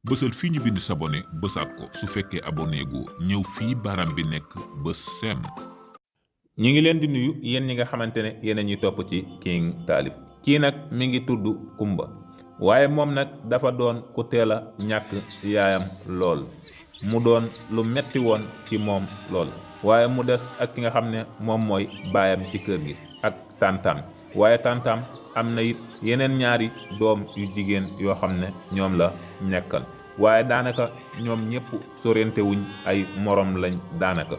bësal fii ñu bind s'abonner bësaat ko su fekkee abonné gu ñëw fii baaraam bi nekk bës seen. ñi ngi leen di nuyu yéen ñi nga xamante ne yéen a ñuy topp ci King Taalif. kii nag mi ngi tudd Kumba waaye moom nag dafa doon ku teel a ñàkk yaayam lool mu doon lu metti woon ci moom lool waaye mu des ak ki nga xam ne moom mooy baayam ci kër gi ak tàntaam waaye tàntaam am na it yeneen ñaari doom yu jigéen yoo xam ne ñoom la nekkal waaye daanaka ñoom ñëpp sorente wuñ ay morom lañ daanaka.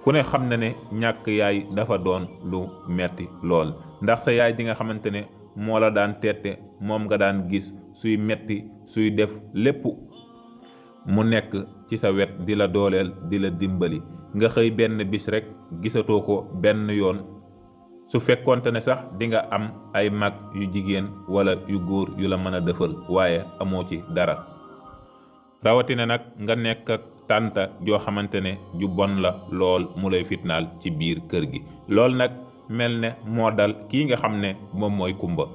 ku ne xam na ne ñàkk yaay dafa doon lu metti lool ndax sa yaay di nga xamante ne moo la daan teete moom nga daan gis suy metti suy def lépp mu nekk ci sa wet di la dooleel di la dimbali nga xëy benn bis rekk gisatoo ko benn yoon su fekkonte ne sax di nga am ay mag yu jigéen walla yu góor yu la mën a defal waaye amoo ci dara rawatina nag nga nekk ak tànta joo xamante ne ju bon la lool mu lay fitnaal ci biir kër gi lool nag mel ne moo dal kii nga xam ne moom mooy Kumba.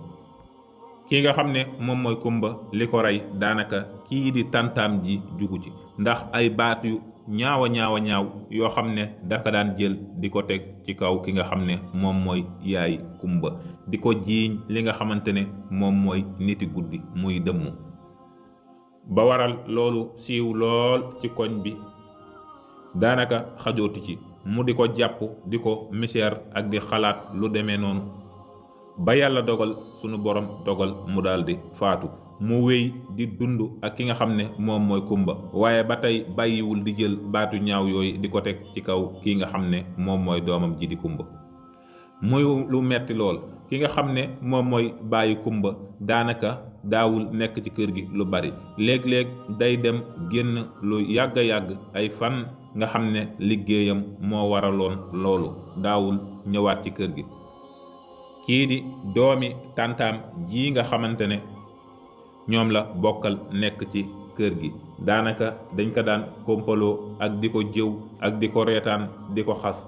kii nga xam ne moom mooy Kumba li ko rey daanaka kii di tàntaam ji jugu ci ndax ay baat yu ñaaw yoo xam ne dafa daan jël di ko teg ci kaw ki nga xam ne moom mooy yaay Kumba di ko jiiñ li nga xamante ne moom mooy niti guddi muy dëmm ba waral loolu siiw lool ci koñ bi daanaka xajootu ci mu di ko jàpp di ko misère ak di xalaat lu demee noonu ba yàlla dogal sunu borom dogal mu daldi faatu mu wéy di dund ak ki nga xam ne moom mooy Kumba waaye ba tey bàyyiwul di jël baatu ñaaw yooyu di ko teg ci kaw ki nga xam ne moom mooy doomam ji di Kumba muy lu metti lool ki nga xam ne moom mooy bàyyi Kumba daanaka daawul nekk ci kër gi lu bari léeg-léeg day dem génn lu yàgg ay fan nga xam ne liggéeyam moo waraloon loolu daawul ñëwaat ci kër gi kii di doomi tàntaam ji nga xamante ne ñoom la bokkal nekk ci kër gi daanaka dañ ko daan kompaloo ak di ko jëw ak di ko reetaan di ko xas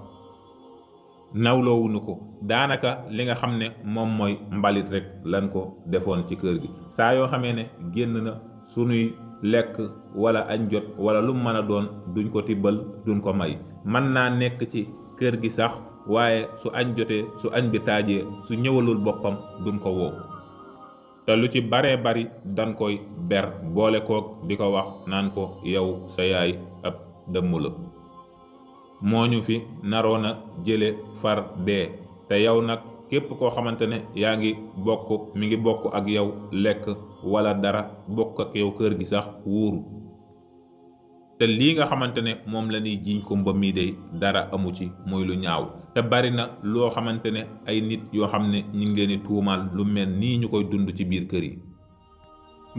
nawloowuñu ko daanaka li nga xam ne moom mooy mbalit rek lan ko defoon ci kër gi saa yoo xamee ne génn na sunuy lekk wala añ jot wala lu mën a doon duñ ko tibbal duñ ko may mën naa nekk ci kër gi sax waaye su añ jotee su añ bi taajee su ñëwalul boppam duñ ko woo te lu ci baree bari dañ koy ber boole kook di ko wax naan ko yow sa yaay ab dëmm la moo ñu fi naroon a jële far dee te yow nag képp koo xamante ne yaa ngi bokk mi ngi bokk ak yow lekk wala dara bokk ak yow kër gi sax wuuru te lii nga xamante ne moom la ñuy jiiñ Kumba mii de dara amu ci muy lu ñaaw te bari na loo xamante ne ay nit yoo xam ne ñu ngi leen di tuumaal lu mel nii ñu koy dund ci biir kër yi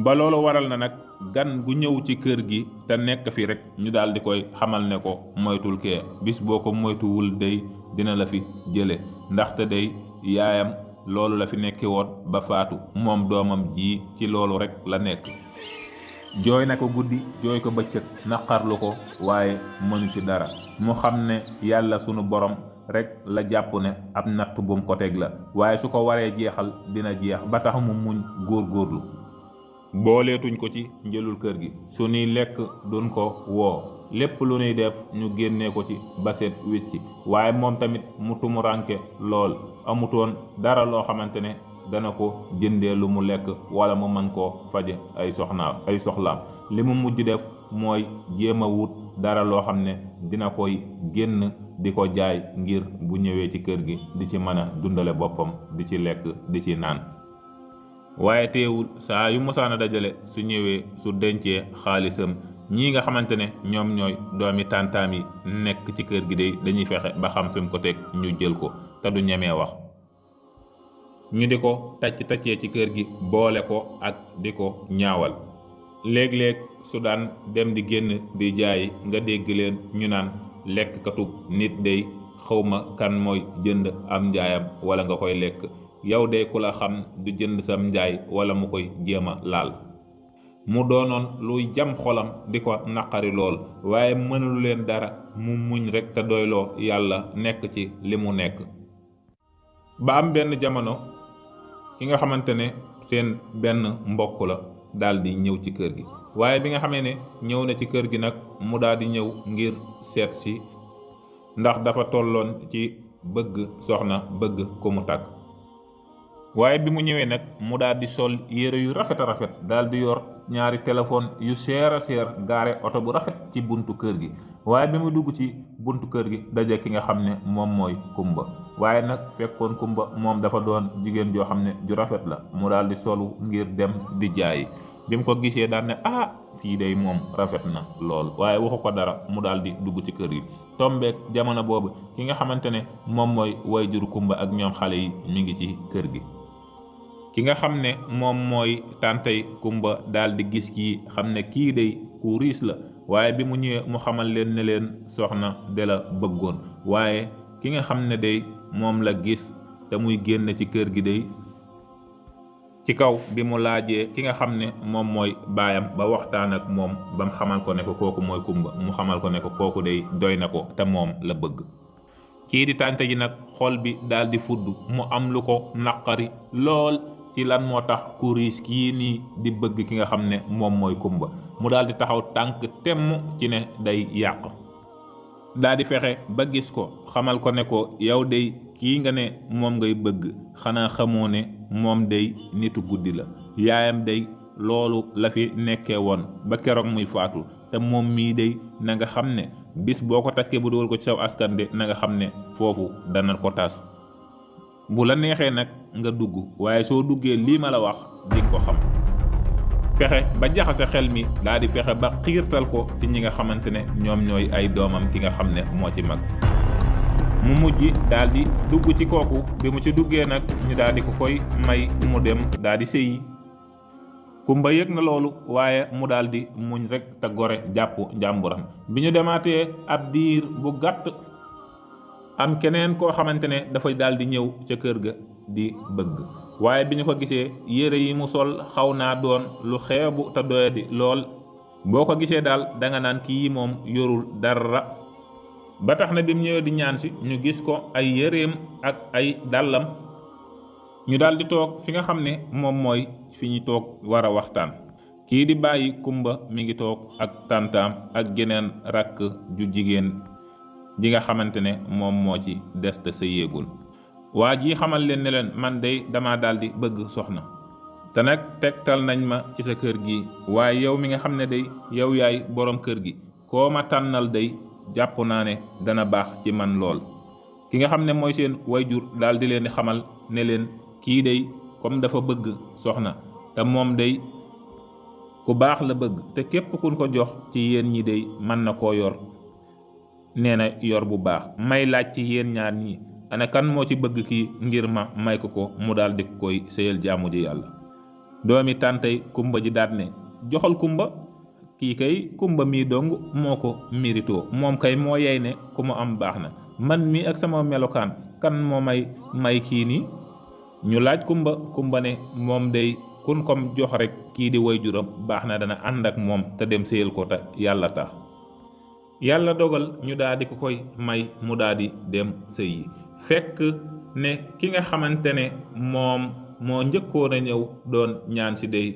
ba loolu waral na nag gan gu ñëw ci kër gi te nekk fi rek ñu daal di koy xamal ne ko moytul kee bis boo ko moytuwul day dina la fi jële ndaxte day yaayam loolu la fi nekki woon ba faatu moom doomam ji ci loolu rek la nekk jooy na ko guddi jooy ko bëccëg naqarlu ko waaye mënu ci dara mu xam ne yàlla sunu borom rek la jàpp ne ab natt bum ko teg la waaye su ko waree jeexal dina jeex ba tax mu muñ góorgóorlu booleetuñ ko ci njëlul kër gi su nuy lekk duñ ko woo lépp lu nuy def ñu génnee ko ci baset wicci waaye moom tamit mu tumuranke lool amutoon dara loo xamante ne dana ko jëndee lu mu lekk wala mu mën koo faje ay soxlaam li mu mujj def mooy jéem a wut dara loo xam ne dina koy génn di ko jaay ngir bu ñëwee ci kër gi di ci mën a dundale boppam di ci lekk di ci naan waaye teewul saa yu mosaana dajale su ñëwee su dencee xaalisam ñii nga xamante ne ñoom ñooy doomi tàntaam yi nekk ci kër gi de dañuy fexe ba xam fi mu ko teg ñu jël ko te du ñemee wax ñu di ko taccee ci kër gi boole ko ak di ko ñaawal léeg-léeg su daan dem di génn di jaay nga dégg leen ñu naan lekkkatub nit day xawma kan mooy jënd am njaayam wala nga koy lekk yow de ku la xam du jënd sam njaay wala mu koy jéem a laal mu doonoon luy jam xolam di ko naqari lool waaye mënulu leen dara mu muñ rekk te doyloo yàlla nekk ci li mu nekk ba am benn jamono ki nga xamante ne seen benn mbokk la daal di ñëw ci kër gi. waaye bi nga xamee ne ñëw na ci kër gi nag mu daal di ñëw ngir seet si ndax dafa tolloon ci bëgg soxna bëgg ko mu takk. waaye bi mu ñëwee nag mu daal di sol yére yu rafet a rafet daal di yor ñaari téléphone yu seer a seer gaare oto bu rafet ci buntu kër gi. waaye bi mu dugg ci buntu kër gi daje ki nga xam ne moom mooy Kumba. waaye nag fekkoon Kumba moom dafa doon jigéen joo xam ne ju rafet la mu daal di solu ngir dem di jaayi. bi mu ko gisee daal ne fii day moom rafet na lool, waaye waxu ko dara mu daal di dugg ci kër gi. tombeek jamono boobu ki nga xamante ne moom mooy wayjur Kumba ak ñoom xale yi mi ngi ci kër gi. ki nga xam ne moom mooy tàntey Kumba daal di gis kii xam ne kii day ku riis la, waaye bi mu ñëwee mu xamal leen ne leen soxna de la bëggoon. waaye ki nga xam ne day moom la gis te muy génn ci kër gi day ci kaw bi mu laajee ki nga xam ne moom mooy baayam ba waxtaan ak moom ba mu xamal ko ne ko kooku mooy Kumba, mu xamal ko ne ko kooku day doy na ko te moom la bëgg. kii di tànte ji nag xol bi daal di fudd mu am lu ko naqari lool ci lan moo tax ku riis kii nii di bëgg ki nga xam ne moom mooy Kumba. mu daal di taxaw tànk temm ci ne day yàq. daal di fexe ba gis ko xamal ko ne ko yow day kii nga ne moom ngay bëgg xanaa xamoo ne moom day nitu guddi la. yaayam day loolu la fi nekkee woon ba keroog muy faatu, te moom mii day na nga xam ne bis boo ko takkee bu dugal ko ci saw askan de na nga xam ne foofu dana ko tas. bu la neexee nag nga dugg, waaye soo duggee lii ma la wax di nga ko xam. fexe ba jaxase xel mi daal di fexe ba xiirtal ko ci ñi nga xamante ne ñoom ñooy ay doomam ki nga xam ne moo ci mag. mu mujj daal di dugg ci kooku. bi mu ci duggee nag ñu daal di ko koy may mu dem daal di sëyi. Kumba yëg na loolu, waaye mu daal di muñ rek te gore jàpp njàmburam. bi ñu demaatee ab diir bu gàtt am keneen koo xamante ne dafay daal di ñëw ca kër ga di bëgg. waaye bi ñu ko gisee yére yi mu sol xaw naa doon lu xeebu te doyadi lool. boo ko gisee daal danga naan kii moom yorul dara. ba tax na bi mu ñëwee di ñaan si ñu gis ko ay yéreem ak ay dàllam. ñu daal di toog fi nga xam ne moom mooy fi ñu toog war a waxtaan. kii di bàyyi Kumba mi ngi toog ak tàntaam ak geneen rakk ju jigéen ji nga xamante ne moom moo ci des te sa yéegul. waa ji xamal leen ne leen man day dama daal di bëgg soxna, te nag tegtal nañ ma ci sa kër gi, waaye yow mi nga xam ne day yow yaay borom kër gi koo ma tànnal day jàpp naa ne dana baax ci man lool. ki nga xam ne mooy seen wayjur daal di leen di xamal ne leen kii day comme dafa bëgg soxna te moom day ku baax la bëgg, te képp kun ko jox ci yéen ñi day mën na koo yor, nee na yor bu baax. may laaj ci yéen ñaar ñi ana kan moo ci bëgg kii ngir ma may ko mu daal di koy sëyal jaamu ji yàlla. doomi tàntey Kumba ji daat ne joxal Kumba, kii kay Kumba mii dong moo ko mérito, moom kay moo yey ne ku mu am baax na. man mii ak sama melokaan kan moo may kii nii. ñu laaj Kumba ne moom day kun kom jox rek kii di wayjuram baax na, dana ànd ak moom te dem sëyal ko te yàlla tax. yàlla dogal ñu daal di ko koy may mu daal di dem sëyi. fekk ne ki nga xamante ne moom moo njëkkoon a ñëw doon ñaan si day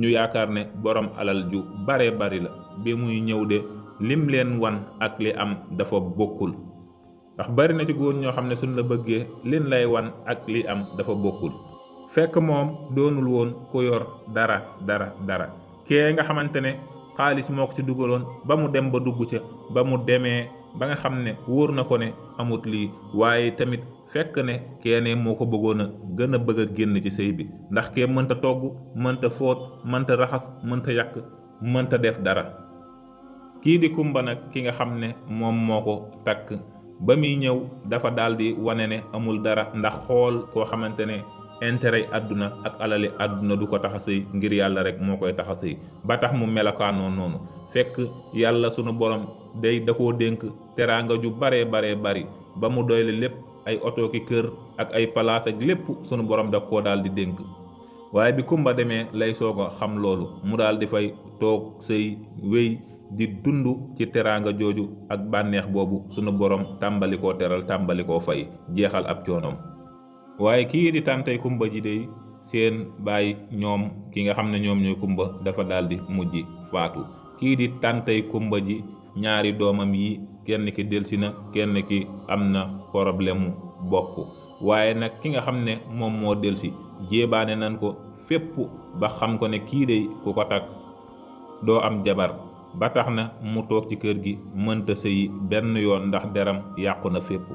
ñu yaakaar ne borom alal ju bare bari la. bi muy ñëw de lim leen wan ak li am dafa bokkul, ndax bari na ci góor ñoo xam ne suñ la bëggee lin lay wan ak li am dafa bokkul. fekk moom doonul woon ku yor dara kee nga xamante ne xaalis moo ko ci dugaloon ba mu dem ba dugg ca, ba mu demee ba nga xam ne wóor na ko ne amut lii, waaye tamit fekk ne keene moo ko bëggoon a gën a bëgg a génn ci sëy bi, ndax kee mënta togg, mënta fóot, mënta raxas, mënta yàq, mënta def dara. kii di Kumba nag ki nga xam ne moom moo ko takk ba muy ñëw dafa daal di wane ne amul dara, ndax xool koo xamante ne intérêt àdduna ak alali àdduna du ko tax a sëy, ngir yàlla rek moo koy tax a sëy. ba tax mu melokaanoo noonu. fekk yàlla sunu borom day da koo dénk teraanga ju bari ba mu doyle lépp, ay oto ki kër ak ay palaas ak lépp sunu borom da koo daal di dénk. waaye bi Kumba demee lay soog a xam loolu, mu daal di fay toog sëy wéy di dund ci teraanga jooju ak bànneex boobu sunu borom tàmbali koo teral, tàmbali koo fay, jeexal ab coonoom. waaye kii di tàntey Kumba ji dey seen baay ñoom ki nga xam ne ñoom ñooy kumba dafa daldi mujj faatu. kii di tàntey kumba ji ñaari doomam yi kenn ki delsi na kenn ki am na problème mu bopp, waaye nag ki nga xam ne moom moo delsi jéebaane nan ko fépp ba xam ko ne kii de ku ko takk doo am jabar, ba tax na mu toog ci kër gi mënta sëyi benn yoon ndax deram yàqu na fépp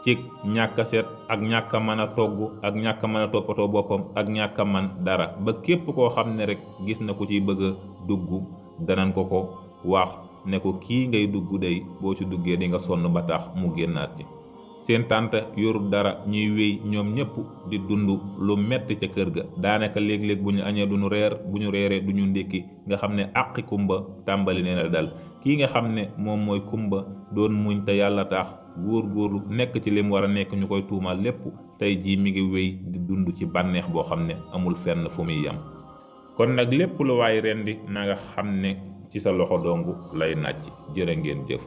ci ñàkk a set ak ñàkk a mën a togg ak ñàkk a mën a toppatoo boppam ak ñàkk a man dara, ba képp koo xam ne rek gis na ku ciy bëgg a dugg danañ ko wax ne ko kii ngay dugg day boo ci duggee di nga sonn ba tax mu génnaat ci. seen tànta yorul dara ñuy wéy ñoom ñëpp di dund lu metti ca kër ga, daanaka léeg-léeg bu ñu añee duñu reer, bu ñu reeree duñu ndékki, nga xam ne àqi kumba tàmbali nee na dal. kii nga xam ne moom mooy kumba doon muñ te yàlla tax góor-góorlu nekk ci lim war a nekk ñu koy tuumal lépp, tey jii mi ngi wéy di dund ci bànneex boo xam ne amul fenn fu muy yam. kon nag lépp lu waay rendi na nga xam ne ci sa loxo dongu lay nàcc. jërë ngeen jëf.